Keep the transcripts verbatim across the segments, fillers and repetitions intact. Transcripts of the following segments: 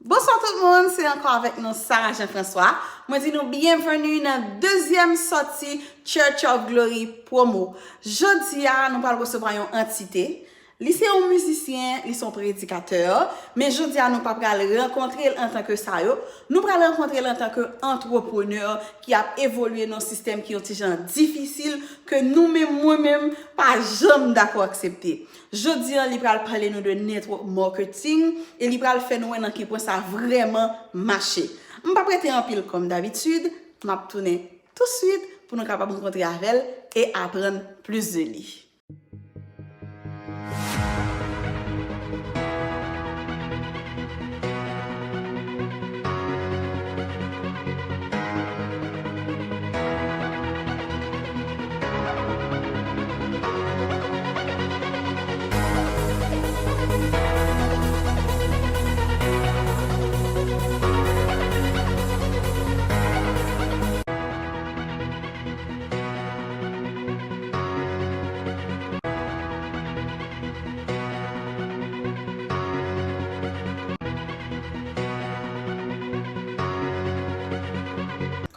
Bonswa tout moun, se ankò avèk nou Sarah Jean François. Mwen di nou byenveni nan dezyèm sòti Church of Glory promo. Jodi a, nou pral resevwa yon antite. Li se yon mizisyen, li se yon predikatè, men jodi a nou pa pral rankontre l antanke sa yo. Nou pral rankontre l antanke antreprenè ki ap evolye nan yon sistèm ki yon ti jan difisil, ke nou menm, mwen menm, pa janm dakò aksepte. Jodi a, li pral pale nou de network marketing e li pral fè nou wè nan ki pwen sa vrèman mache. M p ap rete anpil kòm dabitid, m ap tounen touswit pou nou kapab rankontre avè l e aprann plis de li.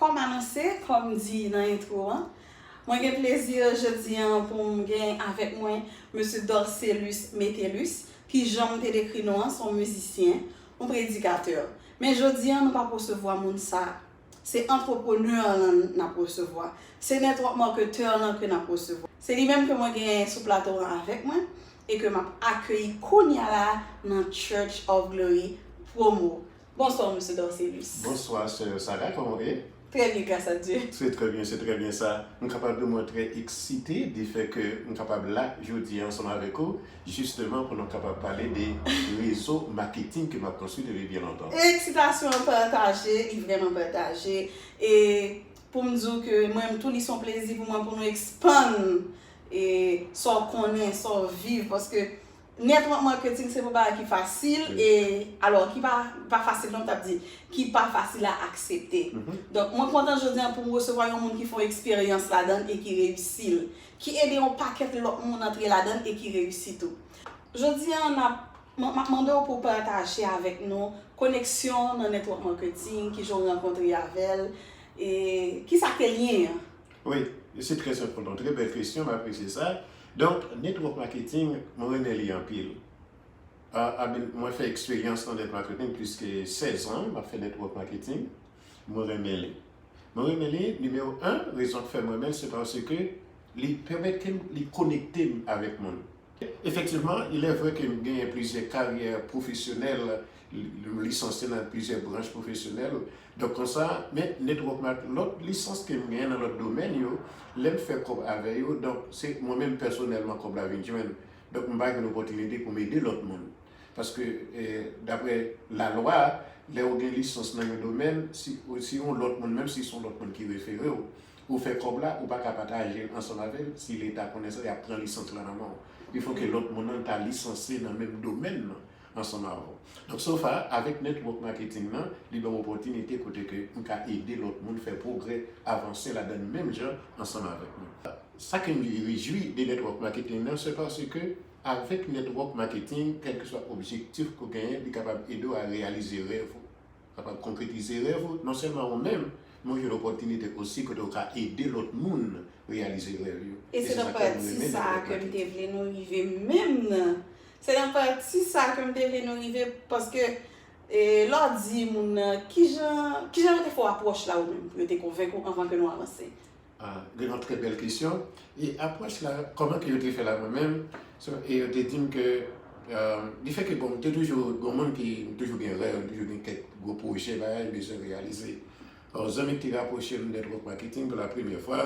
Kòm anonse, kòm di nan entwo an, mwen gen plezi jodi an pou m gen avèk mwen mesye Dorcelus Metellus, ki jan m te dekri nou an, se yon mizisyen, yon predikatè. Men jodi an, nou p ap resevwa moun sa. Se antreprenè lan n ap resevwa. Se network marketer lan ke n ap resevwa. Se li menm ke mwen gen sou plato an avèk mwen e ke m ap akeyi kounye a la nan Church of Glory promo. Bonswa, mesye Dorcelus. Bonswa, sè Sarah, kòman w ye? Très bien, grâce à Dieu. Se trè byen, se trè byen sa. M kapab di mwen trè eksite di fè ke m kapab la jodi a ansanm avèk ou, jisteman pou nou kapab pale de rezo maketing ke m ap konstwi depi byen lontan. Eksitasyon an pataje, li vrèman pataje. E pou m di w ke mwen menm tou, li se yon plezi pou mwen pou nou ekspann e sa w konnen, sa w viv, paske network marketing se yon bagay ki fasil, e alò ki pa, pa fasil non, m t ap di, ki pa fasil a aksepte. Donk, mwen kontan jodi a pou m resevwa yon moun ki fè yon eksperyans ladan l e ki reyisi l, ki ede yon pakèt lòt moun antre ladan l e ki reyisi tou. Jodi a, n ap, m, m ap mande w pou w pataje avèk nou koneksyon w nan network marketing, kijan w rankontre avè l, e kisa k te lyen an? Wi, se trè enpòtan, trè bèl kesyon, m apresye sa. Donk, network marketing, mwen renmen li anpil. A, a, mwen fè eksperyans nan network marketing plis ke sèz an, m ap fè network marketing. Mwen renmen li. Mwen renmen li, nimewo en, rezon k fè mwen renmen l, se paske li pèmèt ke m, li konekte m avèk moun. Efektivman, il est vrai ke m genyen plizyè karyè pwofesyonèl, li, li lisanse nan plizyè branch pwofesyonèl. Donk, konsa, men network marketing, lòt lisans ke m genyen nan lòt domèn yo, lè m fè kòb avè yo, donk, se mwen menm pèsonèlman kòb la vin jwenn. Donk, m pa jwenn opòtinite pou m ede lòt moun. Paske, eh, daprè lalwa, lè w gen lisans nan yon domèn, si, si yon lòt moun, menm si se yon lòt moun ki refere w, ou fè kòb la, ou pa ka pataje l ansanm avè l, si Leta konnen sa, y ap pran lisans la nan men w. Il faut que lòt moun nan ta lisanse nan menm domèn nan ansanm avè w. Donk, so far, avèk network marketing nan, li ban m opòtinite kote ke m ka ede lòt moun fè pwogrè, avanse ladan l menm jan ansanm avèk mwen. Sa ke m rejwi de network marketing nan, se paske avèk network marketing, kèlkeswa objektif ke w genyen, li kapab ede w a reyalize rèv ou. Kapab konkretize rèv ou, non sèlman ou menm, men w jwenn opòtinite osi kote w ka ede lòt moun reyalize rèv yo. E se nan pati sa ke m te vle nou rive menm nan. Se nan pati sa ke m te vle nou rive, paske, e, lè w di moun nan, kijan, kijan yo te fè w apwòch la ou menm, pou yo te konvenk ou anvan ke nou avanse? Ah, gen yon trè bèl kesyon. E apwòch la, kòman ke yo te fè la mwen menm? So, e yo te di m ke, euh, di fè ke, bon, m te toujou, gon moun ki, m toujou gen rèv, m toujou gen kèk gwo pwojè, bagay, m bezwen reyalize. Or, zanmi ki te rapwoche m network marketing pou la premyè fwa,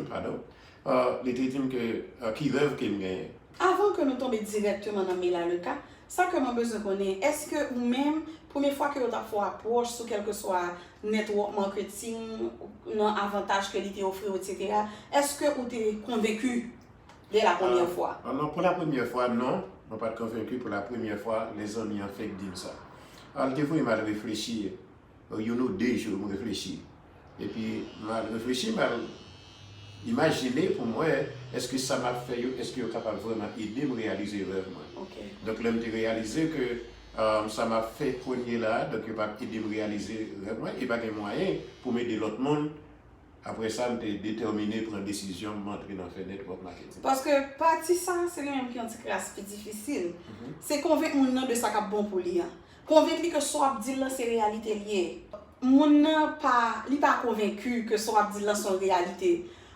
padon, euh, li te di m ke, euh, ki rèv ke m genyen. Avan ke nou tonbe dirèkteman nan Melaleuca, sa ke mwen bezwen konnen, èske ou menm, premye fwa ke yo t ap fè w apwòch sou kèlkeswa network marketing, nan avantaj ke li te ofri w, etsetera, èske ou te konvenki dè la premyè fwa? Ah, non, pou la premyè fwa, non. Mwen pa t konvenki pou la premyè fwa, lè zanmi an fenk di m sa. Ah, li te voye m al reflechi. Youn ou de jou, m reflechi. Epi, m al reflechi, m al imajine pou m wè, èske sa m ap fè yo, èske yo kapab vrèman ede m reyalize rèv mwen. Ok. Donk, lè m te reyalize ke, Sa m ap fè kounye la, donk yo p ap ede m reyalize rèv mwen, e pa gen mwayen pou m ede lòt moun. Apre sa, m te detèmine pran desizyon m antre nan fè network marketing. Paske pati sa, se li menm ki yon ti kras pi difisil. Se konvenk moun nan de sa k ap bon pou li an. Konvenk li ke sa w ap di l lan se reyalite l ye. Moun nan pa, li pa konvenki ke sa w ap di l lan se yon reyalite.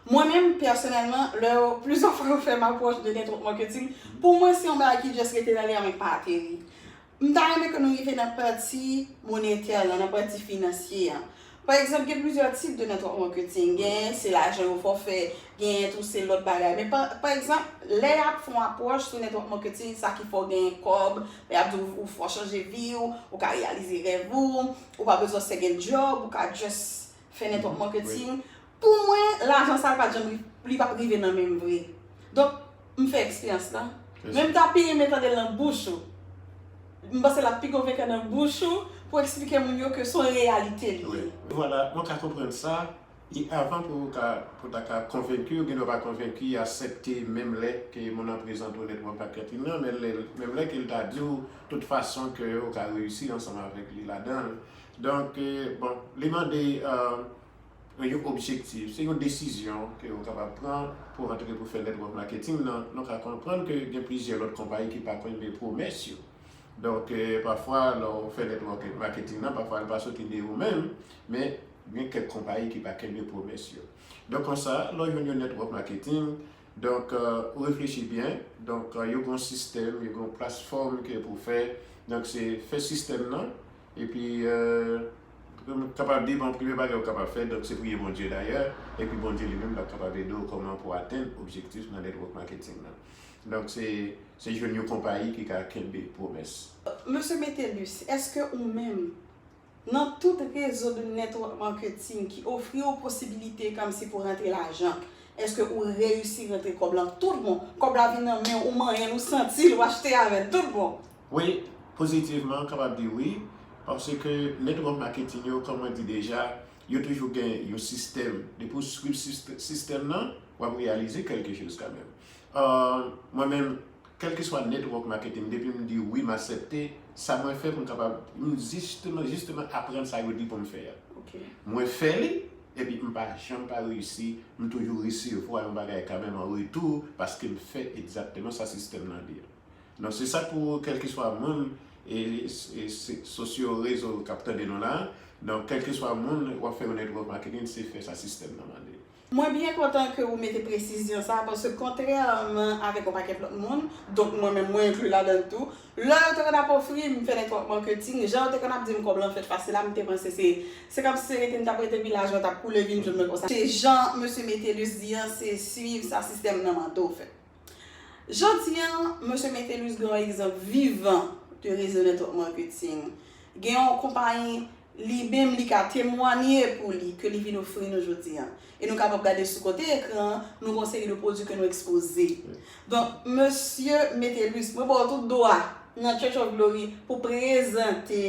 Mwen menm, pèsonèlman, lè yo, plizyè fwa yo fè m apwòch de network marketing, pou mwen se yon bagay ki just rete nan lè a men ki pa ateri. M ta renmen ke nou rive nan pati monetè lan, nan pati finansye an. Pa egzanp, gen plizyè tip de network marketing. Genyen se lajan yo fè w fè, genyen tou se lòt bagay. Men pa, pa egzanp, lè y ap fè yon apwòch sou network marketing, sa ki fè w genyen kòb, lè y ap di w ou fò chanje vi w, ou ka reyalize rèv ou, ou pa bezwen second job, ou ka just fè network marketing. Pou mwen, lajan sa l pa t janm, li p ap rive nan men m vre. Donk, m fè eksperyans lan. Men m ta pi renmen tande l nan bouch ou. M panse l ap pi konvenkan nan bouch ou pou eksplike moun yo ke se yon reyalite li ye. Vwala, mwen ka konprann sa. E avan pou w ka, pou w ta ka konvenki, ou gen dwa pa konvenki, aksepte menm lè ke moun nan prezante w network marketing nan, men lè, menm lè ke l ta di w tout fason ke ou ka reyisi ansanm avèk li ladan l. Donk, bon, li mande yon objektif, se yon desizyon ke ou kapab pran pou w antre pou fè network marketing nan. Nou ka konprann ke gen plizyè lòt konpayi ki pa kenbe pwomès yo. Donk, pafwa, lè w fè network marketing nan, pafwa l pa soti de ou menm, men gen kèk konpayi ki pa kenbe pwomès yo. Donk, konsa, lè w jwenn yon network marketing, donk, ou reflechi byen. Donk, yo gen yon sistèm, yo gen yon platfòm ke pou fè. Donk, se fè sistèm nan, epi, m kapab di, bon, premye bagay ou kapab fè, donk, se priye Bondye dayè, epi Bondye li menm l ap kapab ede w kòman pou atenn objektif nan network marketing nan. Donk, se, se jwenn yon konpayi ki ka kenbe pwomès. Mesye Metellus, èske ou menm, nan tout rezo de network marketing ki ofri w posibilite kòmsi pou rantre lajan, èske ou reyisi rantre kòb lan tout bon? Kòb la vin nan men w, ou manyen l, ou santi l, ou achte avè l tout bon? Wi, pozitivman, m kapab di wi, paske network marketing yo, kòm mwen di deja, yo toujou gen yon sistèm. Depi w swiv sist-, sistèm nan, w ap reyalize kèlke choz kanmenm. Mwen menm, kèlkeswa network marketing, depi m di wi, m aksepte, sa mwen fè pou m kapab, m jisteman, jisteman aprann sa yo di pou m fè a. Mwen fè li, epi m pa janm pa reyisi, m toujou resevwa yon bagay kanmenm an retou, paske m fè egzakteman sa sistèm nan di a. Donk, se sa k pou kèlkeswa moun, e, e, se, sosyo rezo k ap tande nou la, donk, kèlkeswa moun, w ap fè yon network marketing, se fè sa sistèm nan mande. Mwen byen kontan ke ou mete presizyon sa, paske kontrèman avèk yon pakèt lòt moun, donk mwen menm mwen enkli ladan l tou, lè yo te konn ap ofri m fè network marketing, jan yo te konn ap di m kòb lan fèt fasil la, m te panse se, se kòmsi se rete m t ap rete vilaj mwen t ap koule vin jwenn mwen konsa. Se jan mesye Metellus di an, se swiv sa sistèm nan mande w fè. Jodi an, mesye Metellus gen yon egzanp vivan de rezo network marketing. Gen yon konpayi li menm li ka temwanye pou li ke li vin ofri nou jodi an. E nou kapab gade sou kote ekran an, nou gen yon seri de pwodui ke nou ekspoze. Donk, mesye Metellus, mwen ba w tout dwa nan Church of Glory pou prezante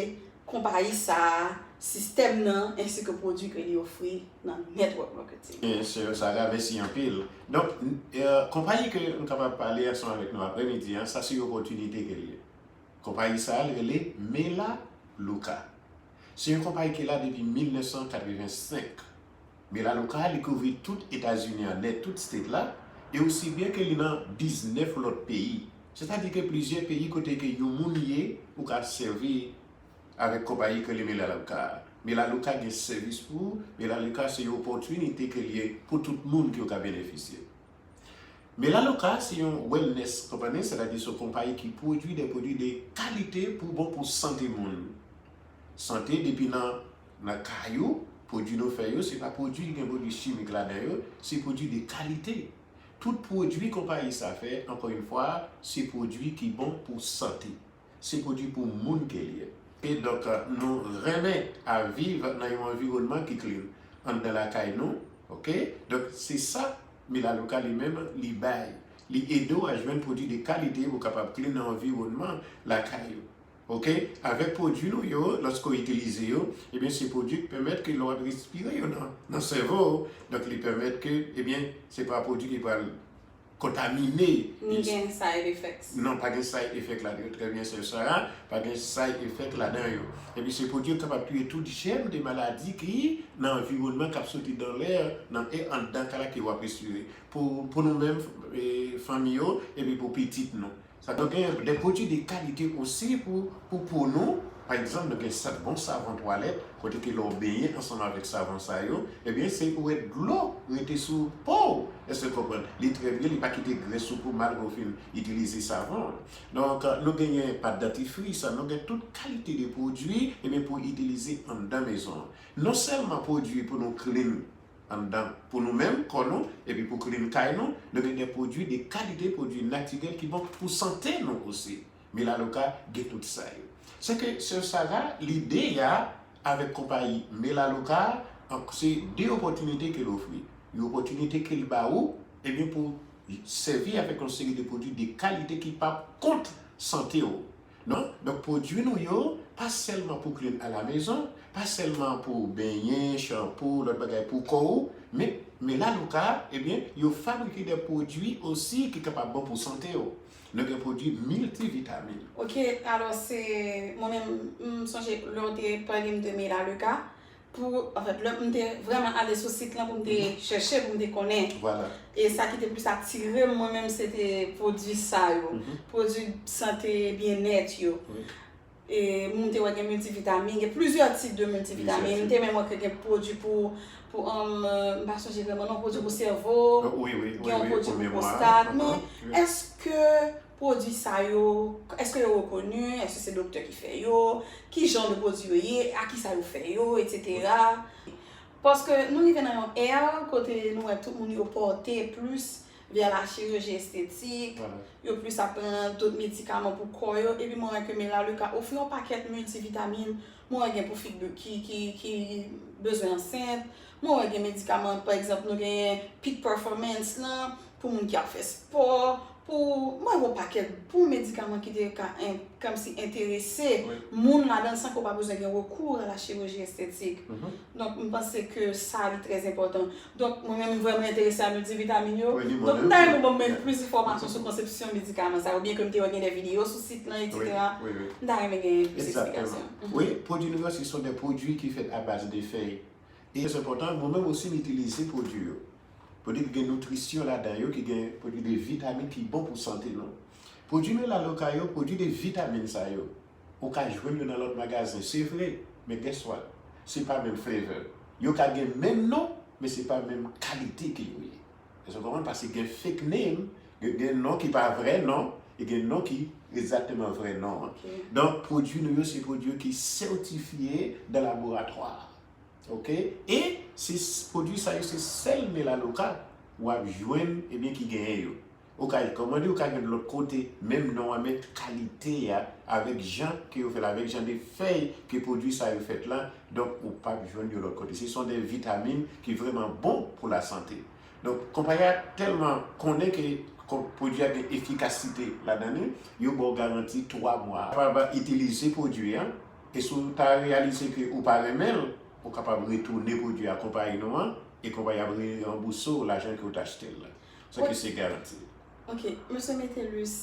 konpayi sa a, sistèm nan, ensi ke pwodui ke li ofri nan network marketing. Byen sir, Sarah, mèsi anpil. Donk, konpayi ke m kapab pale ansanm avèk nou aprèmidi an, sa se yon opòtinite ke l ye. Konpayi sa a, l rele Melaleuca. Se yon konpayi ki la depi mil nèf san katreven senk. Melaleuca, li kouvri tout Etazini an nèt, tout state la, e osi byen ke li nan diznèf lòt peyi. Sètadi ke plizyè peyi kote ke yon moun ye, ou ka sèvi avèk konpayi ke li Melaleuca a. Melaleuca gen sèvis pou ou, Melaleuca se yon opòtinite ke l ye pou tout moun ki yo ka benefisye. Melaleuca se yon wellness company, sètadi se yon konpayi ki pwodui de pwodui de kalite pou bon pou sante moun. Sante depi nan, nan kay ou, pwodui nou fè yo, se pa pwodui ki gen pwodui chimik ladan yo, se pwodui de kalite. Tout pwodui konpayi sa fè, ankò yon fwa, se pwodui ki bon pou sante. Se pwodui pou moun ke l ye. E donk, nou renmen a viv nan yon anviwònman ki clean anndan lakay nou, oke? Donk, se sa Melaleuca li menm, li bay. Li ede w a jwenn pwodui de kalite pou w kapab clean nan anviwònman lakay ou. Oke? Avèk pwodui nou yo, lòske w itilize yo, ebyen, se pwodui ki pèmèt ke lè w ap respire yo nan, nan sèvo w, donk, li pèmèt ke, ebyen, se pa pwodui ki pral kontamine. Ni gen side effects. Non, pa gen side effect ladan yo. Trè byen, sè Sarah, pa gen side effect ladan yo. Epi se pwodui yo kapab touye tout jèm de maladi ki nan anviwònman k ap soti dan lè, nan e anndan kay la ke w ap respire. Pou, pou nou menm, e, fanmi yo, epi pou pitit nou. Sa nou gen de pwodui de kalite osi pou, pou po nou. Pa egzanp, nou gen sa, bon savon twalèt, kote ke lè w benyen ansanm avèk savon sa yo, ebyen, se pou wè dlo rete sou po w. Èske w konprann? Li trè byen, li pa kite grès sou po malgre w fin itilize savon an. Donk, nou genyen pat dantifris, nou gen tout kalite de pwodui, ebyen, pou itilize anndan mezon an. Non sèlman pwodui pou nou clean anndan pou nou menm, kò nou, epi pou clean kay nou, nou gen de pwodui de kalite, pwodui natirèl ki bon pou sante nou osi. Melaleuca gen tout sa yo. Se ke sè Sarah, lide a avèk konpayi Melaleuca, an, se de opòtinite ke l ofri. Yon opòtinite ke l ba ou, ebyen pou sèvi avèk yon seri de pwodui de kalite ki p ap kont sante w. Non? Donk, pwodui nou yo, pa sèlman pou clean à la maison, pa sèlman pou benyen, chanpou, lòt bagay pou kò w, men, Melaleuca, ebyen, yo fabrike de pwodui osi ki kapab bon pou sante w. Nou gen pwodui miltivitamin. Ok, alò se, mwen menm, m sonje lè w te pale m de Melaleuca, pou, anfèt, lè m te vrèman ale sou sit lan pou m te chèche, pou m te konnen. Vwala. E sa ki te plis atire m, mwen menm, se te pwodui sa yo. Pwodui sante, byennèt yo. Wi. E moun te wè gen miltivitamin, gen plizyè tip de miltivitamin. Plizyè M te menm wè ke gen pwodui pou, pou, um, m pa sonje vrèman non, pwodui pou sèvo, Wi, wi, wi, gen yon wi, pwodui pou pou memwa. pwostat, men Wi. Èske pwodui sa yo, èske yo rekoni, èske se doktè ki fè yo, ki jan de pwodui yo ye, a ki sa yo fè yo, etsetera. Paske nou rive nan yon è kote nou wè tout moun yo pòte plis vè la chiriji estetik, Vwala. Yo plis ap pran dòt medikaman pou kò yo, epi mwen wè ke Melaleuca ofri yon pakèt miltivitamin, mwen wè gen pou fi ki, ki, ki bezwen ansent, mwen wè gen medikaman, pa egzanp, nou genyen peak performance lan, pou moun ki ap fè spò, pou, mwen wè yon pakèt bon medikaman ki te ka en, kòmsi enterese Wi. Moun ladan l san ke w pa bezwen gen rekou a la chiriji estetik. Mhm. Donk, m panse ke sa li trè enpòtan. Donk, mwen menm, m vrèman enterese a miltivitamin yo. Wi, ni mwen Donk, m menm. ta renmen w ban m plis enfòmasyon sou konsepsyon medikaman sa yo, oubyen ke m te wè gen de videyo sou sit lan, etsetera. Wi, wi. M ta renmen gen plis Exactement. Eksplikasyon. Oui, produits naturels, ce sont des produits qui faits à base de feuilles. E se enpòtan, mwen menm osi m itilize pwodui yo. Pwodui ki gen nitrisyon ladan yo, ki gen pwodui de vitamin ki bon pou sante nou. Pwodui Melaleuca yo, pwodui de vitamin sa yo. Ou ka jwenn yo nan lòt magazen, se vre, men guess what? Se pa menm flavor. Yo ka gen menm non, men se pa menm kalite ke yo ye. Èske w konprann? Paske gen fake name, gen, gen non ki pa vrè non, e gen non ki egzakteman vrè non an. Ok. Donk, pwodui nou yo, se pwodui ki sètifye dan laboratwa. Ok? E se s-, pwodui sa yo, se sèl Melaleuca w ap jwenn, ebyen, ki genyen yo. Ou ka, kòman di, ou ka jwenn lòt kote, menm non an, men kalite a, avèk jan ke yo fè l, avèk jan de fèy ke pwodui sa yo fèt la, donk, ou p ap jwenn yo lòt kote. Se sont des vitamines ki vrèman bon pou lasante. Donk, konpayi a tèlman konnen ke kon-, pwodui a gen efikasite ladan li, yo ba w garanti twa mwa. Kapab itilize pwodui an, e si w ta reyalize ke ou pa renmen l, ou kapab retounen pwodui a konpayi nou an, e konpayi a ap reyanbouse w lajan ke w t achte l la. Sa ke se garanti. Ok, mesye Metellus.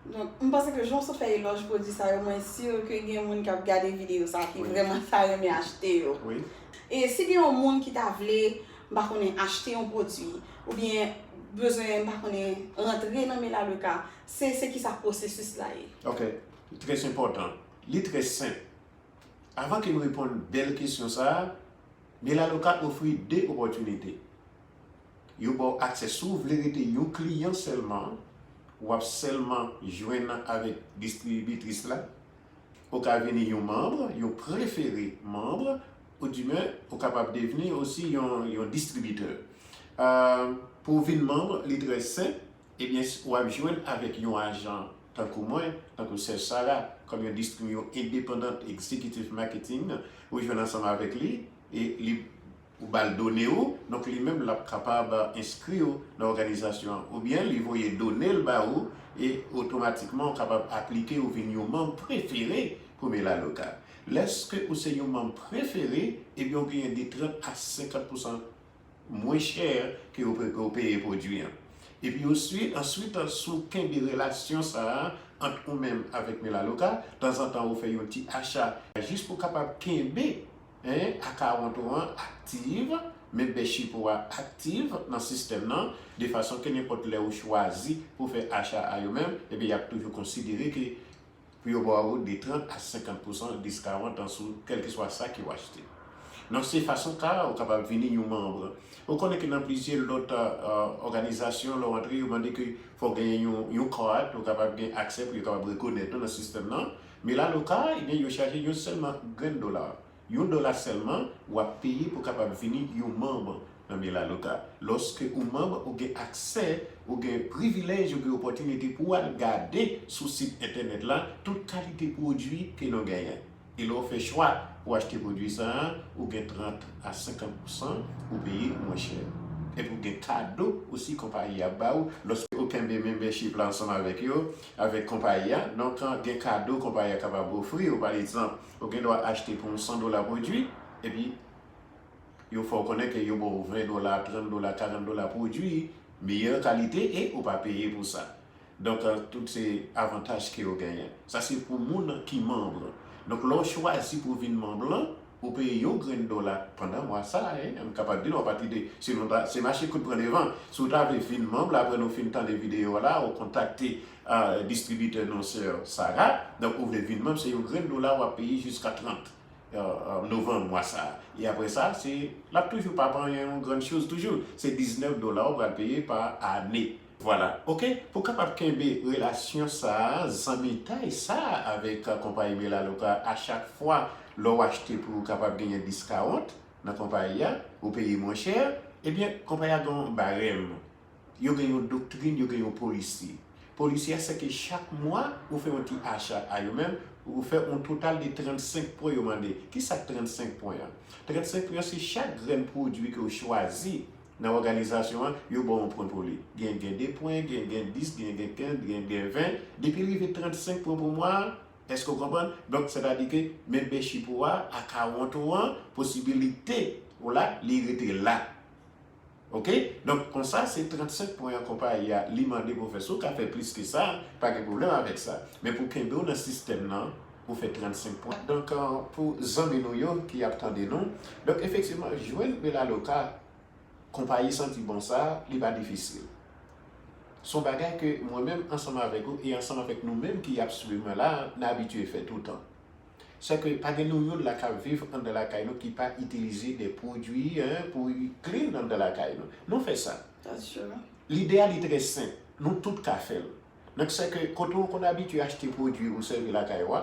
Donk, m panse ke jan w sot fè elòj pwodui sa yo, mwen si ke gen moun k ap gade videyo sa ki Wi. Vrèman ta renmen achte yo. Wi. E si gen yon moun ki ta vle, m pa konnen, achte yon pwodui, oubyen bezwen, m pa konnen, rantre nan Melaleuca, se, se ki sa pwosesis la ye? Ok, trè enpòtan. Li trè senp. Avan ke m reponn bèl kesyon sa a, Melaleuca ofri de opòtinite. Yo ba w aksè, si w vle rete yon kliyan sèlman, w ap sèlman jwenn avèk distribitris la. Ou ka vini yon manm, yon prefere manm, oudimwen ou kapab devni osi yon, yon distribitè. Euh, pou w vin manm, li trè senp, ebyen, w ap jwenn avèk yon ajan tankou mwen, tankou sè Sarah, kòm yon distribitè, yon independent executive marketing, ou jwenn ansanm avèk li, e li, ou ba l done w, donk li menm l ap kapab enskri w nan òganizasyon an, oubyen li voye done l ba ou, e otomatikman ou kapab aplike ou vin yon manm prefere pou Melaleuca. Lèske ou se yon manm prefere, ebyen ou genyen de trant a senkant pousan mwen chè ke ou pe-, ke ou peye pwodui an. Epi oswi, answit, si w kenbe relasyon sa a ant ou menm avèk Melaleuca, tanzantan ou fè yon ti acha jis pou w kapab kenbe, en, akawont ou an aktiv, membership ou a aktiv nan sistèm nan, de fason ke nenpòt lè ou chwazi pou fè acha a yo menm, ebyen y ap toujou konsidere ke pou yo ba w de trant a senkant pousan discount sou kèlkeswa sa ke w achte. Donk, se fason sa ou kapab vini yon manm. Ou konnen ke nan plizyè lòt, euh, òganizasyon, lè w antre, yo mande ke fò w genyen yon, yon card, ou kapab gen aksè pou yo kapab rekonèt ou nan sistèm nan. Melaleuca, ebyen, yo chaje yon sèlman grenn dola. Yon dola sèlman, w ap peye pou kapab vini yon manm nan Melaleuca. Lòske ou manm, ou gen aksè, ou gen privilèj, ou gen opòtinite pou w al gade sou sit entènèt la tout kalite pwodui ke nou genyen. E lè w fè chwa pou w achte pwodui sa a, ou gen trant a senkant pousan ou peye mwen chè. Epi ou gen kado osi konpayi a ap ba ou lòske ou kenbe membership la ansanm avèk yo, avèk konpayi a. Donk, gen kado konpayi a kapab ofri w. Pa egzanp, ou gen dwa achte pou yon san dola pwodui, epi yo fè w konnen ke yo ba w ven dola, trant dola, karant dola pwodui meyè kalite e ou pa peye pou sa. Donk, euh, tout se avantaj ke yo genyen. Sa se pou moun ki manm. Donk, lè w chwazi pou w vin manm lan, ou peye yon grenn dola pandan mwa sa, en, m kapab di nou apati de, si nou ta, se mache kout pran devan. Si w ta vle vin manm la, apre nou fin tande videyo a la, ou kontakte, euh, distribitè nou, sè Sarah. Donk, ou vle vin manm, se yon grenn dola w ap peye jiska trant, euh, euh, novanm mwa sa. E apre sa, se, l ap toujou pa pa yon grann choz toujou. Se diznèf dola ou pral peye pa ane. Vwala. Oke? Pou kapab kenbe relasyon sa a, zanmitay sa a avèk, euh, konpayi Melaleuca, a chak fwa lè w achte pou w kapab genyen discount nan konpayi a, ou peye mwen chè, ebyen, konpayi a gen yon barèm. Yo gen yon doktrin, yo gen yon polisi. Polisi a, se ke chak mwa, ou fè yon ti acha a yo menm, ou fè yon total de trannsenk pwen yo mande. Kisa k trannsenk pwen an? Trannsenk pwen an, se chak grenn pwodui ke w chwazi nan òganizasyon an, yo ba w yon pwen pou li. Gen, gen de pwen, gen, gen dis, gen, gen kenz, gen, gen ven. Depi rive trannsenk pwen pou mwa a, èske w konprann? Donk, sètadi ke membership ou a, akawont ou an, posibilite ou la, li rete la. Oke? Donk, konsa, se trannsenk pwen an konpayi a, li mande pou w fè. Si w ka fè plis ke sa, pa gen pwoblèm avèk sa. Men pou kenbe w nan sistèm nan, ou fè trannsenk pwen. Donk, euh, pou zanmi nou yo ki ap tande nou, donk, efektivman, jwenn Melaleuca, konpayi santi bon sa, li pa difisil. Se yon bagay ke mwen menm, ansanm avèk ou, e ansanm avèk nou menm ki ap swiv mwen la, n abitye fè toutan. Sèke pa gen nou youn la k ap viv anndan lakay nou ki pa itilize de pwodui, en, pou clean anndan lakay nou. Nou fè sa. That's true. Lide a li trè senp. Nou tout ka fè l. Donk, sèke kote w konn abitye achte pwodui ou sèvi lakay ou a,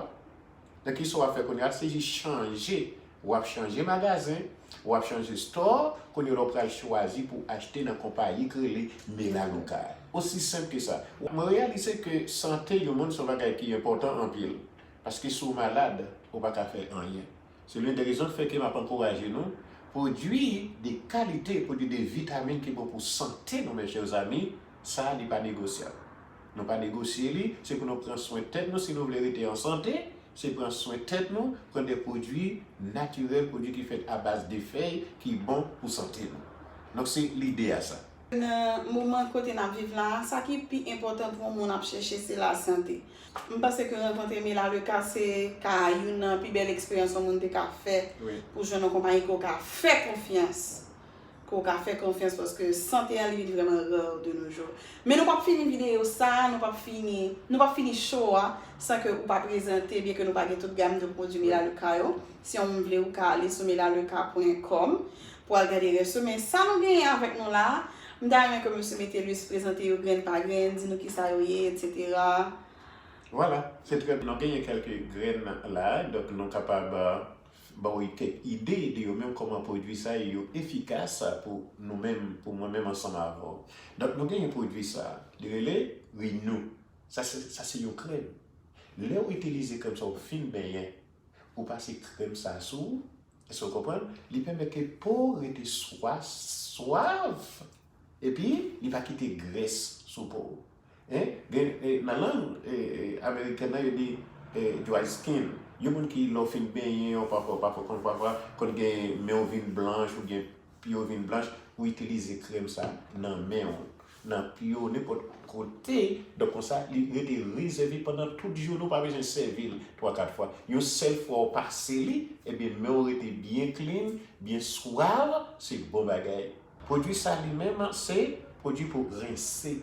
donk, kisa w ap fè kounye a? Se jis chanje. W ap chanje magazen, w ap chanje store, kounye a w pral chwazi pou achte nan konpayi k rele Melaleuca. Osi senp ke sa. Mwen reyalize ke sante yon moun se yon bagay ki enpòtan anpil. Paske si w malad, ou pa ka fè anyen. Se l'une des raisons k fè ke m ap ankouraje nou, pwodui de kalite, pwodui de vitamin ki bon pou sante nou, mes chers amis, sa a, li pa negosyab. Nou pa negosye li, se pou nou pran swen tèt nou si nou vle rete an sante, se pran swen tèt nou, pran de pwodui natirèl, pwodui ki fèt a baz de fèy ki bon pou sante nou. Donk, se lide a sa. Nan moman kote n ap viv la a, sa ki pi enpòtan pou yon moun ap chèche, se lasante. M panse ke rankontre Melaleuca se ka youn nan pi bèl eksperyans yon moun te ka fè. Wi. Pou jwenn yon konpayi ke w ka fè konfyans. Ke w ka fè konfyans, paske sante an li vin vrèman rare de nos jours. Men nou p ap fini videyo sa a, nou p ap fini, nou p ap fini show a san ke ou pa prezante, byen ke nou pa gen tout gam de pwodui Melaleuca yo. Si yon moun vle, ou ka ale sou melaleuca pwen kòm pou al gade rès yo. Men sa nou genyen avèk nou la a, m ta renmen ke mesye Metellus prezante yo grenn pa grenn, di nou kisa yo ye, etsetera. Vwala, se trè byen. Nou genyen kèlke grenn la, donk nou kapab, euh, ba w kèk ide de yo menm, kòman pwodui sa yo efikas pou nou menm, pou mwen menm ansanm avè w. Donk, nou genyen pwodui sa, li rele Renew. Sa se, sa se yon krèm. Lè w itilize krèm sa, w fin benyen, ou pase krèm sa sou ou, èske w konprann? Li pèmèt ke po w rete swa, swav, epi li pa kite grès sou po w. Hein? Gen, eh, nan lang, eh, eh, amerikèn nan, yo di, eh, dry skin. Yon moun ki, lè w fin benyen, w pafwa, pafwa, konn, pafwa, konn gen men w vin blanch, oubyen pye w vin blanch, ou itilize krèm sa nan men w. nan pye w, nenpòt kote. Donk, konsa, li rete rezève pandan tout jounen, ou pa bezwen sèvi l twa, kat fwa. Yon sèl fwa w pase li, ebyen, men w rete byen clean, byen swav, se bon bagay. Pwodui sa li menm, se pwodui pou rense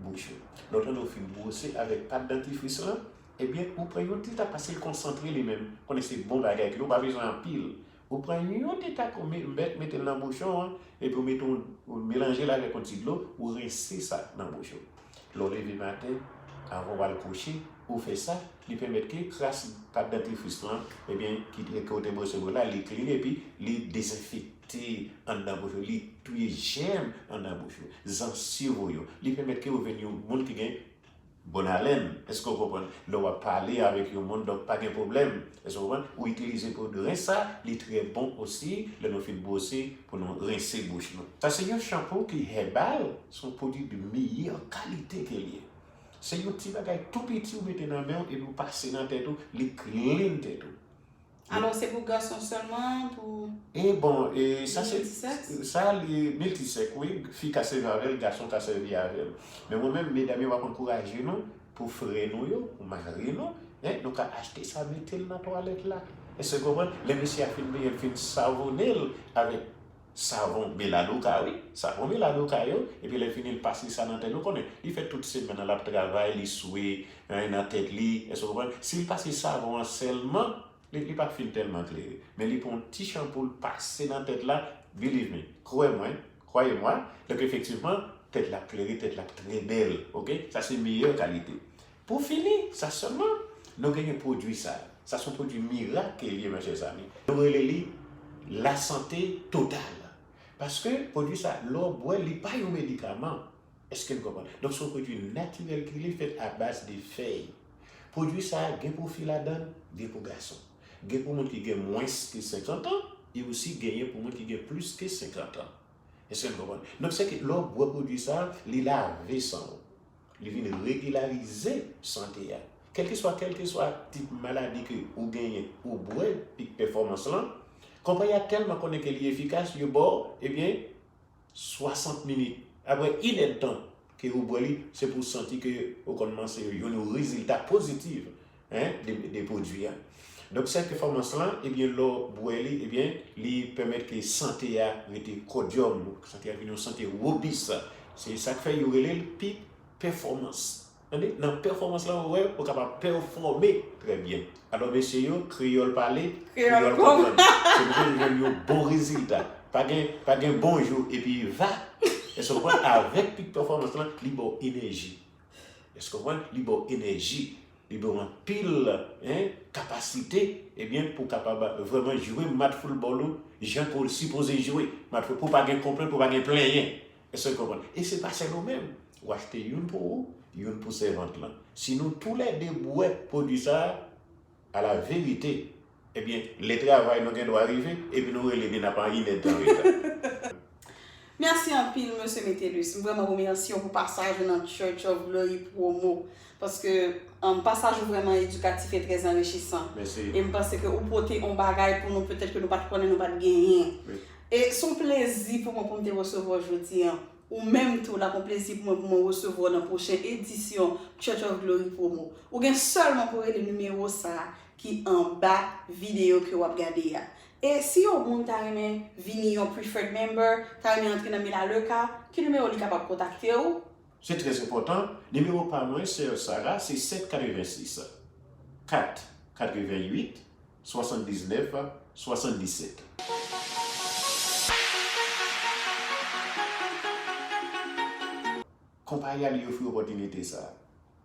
bouch ou. Lè w tande w fin bwose avèk pat dantifris lan, ebyen, ou pran yon ti ta pase l konsantre li menm. Konnen se bon bagay ki ou pa bezwen anpil. Ou pran yon ti tak, ou me-, mèt mete l nan bouchon an, epi ou mete, ou, ou melanje l avèk yon ti dlo, ou rense sa nan bouch ou. Lè w leve maten, avan w al kouche, ou fè sa, li pèmèt ke kras pat dantifris lan, ebyen, ki, ke w te bwose bò la, li clean epi li dezenfekte anndan bouch ou, li touye jèm anndan bouch ou, zansiv ou yo. Li pèmèt ke ou vin yon moun ki gen bon alèn. Èske w konprann? Lè w ap pale avèk yon moun, donk pa gen pwoblèm. Èske w konprann? Ou itilize pou rense sa, li trè bon osi, lè nou fin bwose, pou nou rense bouch nou. Sa se yon chanpou ki herbal, se yon pwodui de meyè kalite ke l ye. Se yon ti bagay tou piti ou mete nan men w epi ou pase nan tèt ou, li clean tèt ou. Alò, se pou gason sèlman, pou E bon, e sa se, miltisèks? Sa li miltisèks, wi. Fi ka sèvi avè l, gason ka sèvi avè l. Men mwen menm, medam yo, m ap ankouraje nou pou frè nou yo, pou mari nou, en, nou ka achte sa, mete l nan twalèt la. Èske w konprann? Lè mesye a fin benyen, l fin savone l avèk savon Melaleuca, wi. Savon Melaleuca yo, epi lè l fini, l pase sa nan tèt. Ou konnen, li fè tout semèn nan, l ap travay, li swe, en, nan tèt li. Èske w konprann? Si l pase savon an sèlman, li, li p ap fin tèlman klere. Men li pran yon ti chanpou, l pase nan tèt la, believe me, kwè mwen, croyez-moi, donk efektivman, tèt la ap klere, tèt la ap trè bèl, oke? Sa se meyè kalite. Pou fini, sa sèlman, nou genyen pwodui sa. Sa se yon pwodui mirak ke l ye, mes chers amis. Nou rele li la santé totale. Paske pwodui sa, lè w bwè l, li pa yon medikaman. Èske n konprann? Donk, se yon pwodui natirèl ki li fèt a baz de fèy. Pwodui sa a gen pou fi ladan l, gen pou gason. Gen pou moun ki gen mwens ke senkant an, e osi genyen pou moun ki gen plis ke senkant an. Èske n konprann? Donk, se ke lè w bwè pwodui sa a, li lave san w. Li vin regilarize sante a. Kèlkeswa, kèlkeswa tip maladi ke ou genyen, ou bwè Peak Performance lan, konpayi a tèlman konnen ke li efikas, yo ba w, ebyen, swasant minit. Apre inèdtan ke ou bwè li, se pou w santi ke ou kòmanse jwenn yon rezilta pozitif, en, de, de pwodui a. Donk, sèt pèfòmans lan, ebyen, lè w bwè li, ebyen, li pèmèt ke sante a rete kòdyòm, sante a vin yon sante wobis. Se sa k fè yo rele l Peak Performance. Tande, nan pèfòmans lan, ou wè, ou kapab pèfòme trè byen. Alò, mesye yo, kreyòl pale, kreyòl konprann. Se pou nou jwenn yon bon rezilta. Pa gen, pa gen bonjou epi va. Èske w konprann? Avèk Peak Performance lan, li ba w enèji. Èske w konprann? Li ba w enèji. Li ba w anpil, en, kapasite, ebyen, pou w kapab vrèman jwe match foutbòl ou jan ke w sipoze jwe match foutbòl, pou w pa gen konplent, pou w pa gen plenyen. Èske w konprann? E se pa sèl ou menm. Ou achte youn pou ou, youn pou sèvant lan. Si nou toulède bwè pwodui sa a, a la verite, ebyen, lè travay nou gen dwa rive, epi nou rele deja n ap an inèdtan reta. Mèsi anpil, mesye Metellus. M vrèman remèsye w pou pasaj ou nan Church of Glory Promo. Paske, um, pasaj ou vrèman edikatif e trè anrichisan. Mèsi. E m panse ke ou pote yon bagay pou nou, petèt ke nou pa t konnen, nou pa t genyen. Wi. E se yon plezi pou mwen pou m te resevwa w jodi a. Ou menm tou, l ap yon plezi pou mwen pou mwen resevwa w nan pwochen edisyon Church of Glory Promo. Ou gen sèlman pou rele nimewo sa a ki anba videyo ke w ap gade a. E si yon moun ta renmen vini yon preferred member, ta renmen antre nan Melaleuca, ki nimewo li kapab kontakte w? Se trè enpòtan. Nimewo pa mwen, sè Sarah, se sèt katrevensis, kat katrevenwit, swasanndiznèf, swasanndisèt. Konpayi a li ofri opòtinite sa a.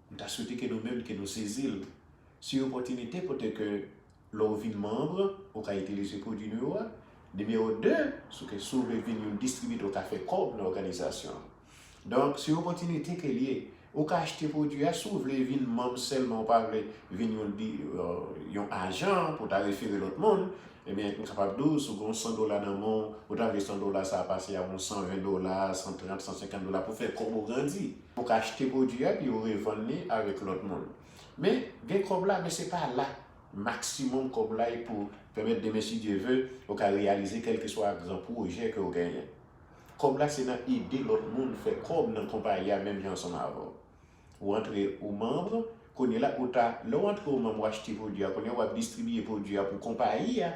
M ta swete ke nou menm, ke nou sezi l. Se yon opòtinite kote ke lè w vin manm, ou ka itilize pwodui nou yo a. Nimewo de, si w ke, si w vle vin yon distribitè, ou ka fè kòb nan òganizasyon an. Donk, se yon opòtinite ke l ye. Ou ka achte pwodui a, si w vle vin manm sèlman, ou pa vle vin yon di-, euh, yon ajan pou w ta refere lòt moun, ebyen, m kapab di w, si w gen yon san dola nan men w, ou ta vle san dola sa a pase a yon san ven dola, san trant, san senkant dola pou fè kòb ou grandi. Ou ka achte pwodui a, epi ou revann li avèk lòt moun. Men, gen kòb la, men se pa la maksimòm kòb la e pou pèmèt demen, si Dye ve, ou ka reyalize kèlkeswa gran pwojè ke w genyen. Kòb la se nan ede lòt moun fè kòb nan konpayi a menm jan ansanm avè w. Ou antre ou manm, kounye la ou ta, lè w antre ou manm, ou achte pwodui a, kounye a w ap distribiye pwodui a pou konpayi a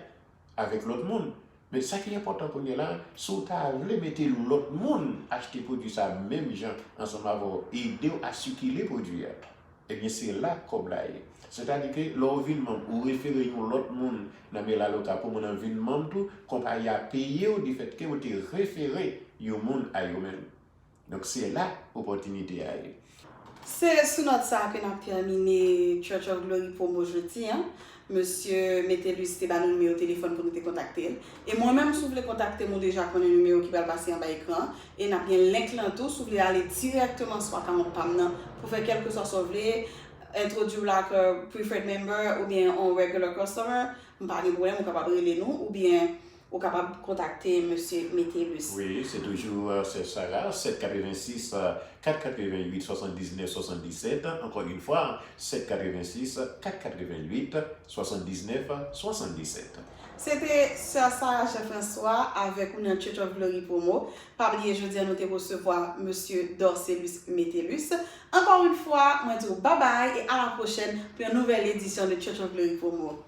avèk lòt moun. Men sa ki enpòtan kounye la, si w ta vle mete lòt moun achte pwodui sa menm jan ansanm avè w, ede w a sikile pwodui a, ebyen se la kòb la ye. Sètadi ke lè w vin manm, ou refere yon lòt moun nan men Laloka pou moun nan vin manm tou, konpayi a peye w difèt ke w te refere yon moun a yo menm. Donk se la opòtinite a ye. Se sou nòt sa a ke n ap tèmine Church of Glory promo jodi a. Mesye Metellus te ba nou nimewo telefòn pou nou te kontakte l. E mwen menm, si w vle kontakte m, ou deja konnen nimewo ki pral pase anba ekran an. E n ap gen link lan tou, si w vle ale dirèkteman sou akawont pa m nan pou fè kèlkeswa sa w vle, entwodui w la ke preferred member oubyen on regular customer, m pa gen pwoblèm, ou kapab rele nou, oubyen ou kapab kontakte Mesye Metellus. Wi, se toujou euh, Sè Sara, sèt katrevensis, euh, kat katrevenwit, swasanndiznèf, swasanndiset. Ankò yon fwa, sèt katrevensis, kat katrevenwit, swasanndiznèf, swasanndiset. Se te Sè Sara Jean François avèk ou nan Church of Glory promo. Pa bliye jodi a nou te resevwa Mesye Dorcelus Metellus. Ankò yon fwa, mwen di w babay e a la pwochèn pou yon nouvèl edisyon de Church of Glory promo.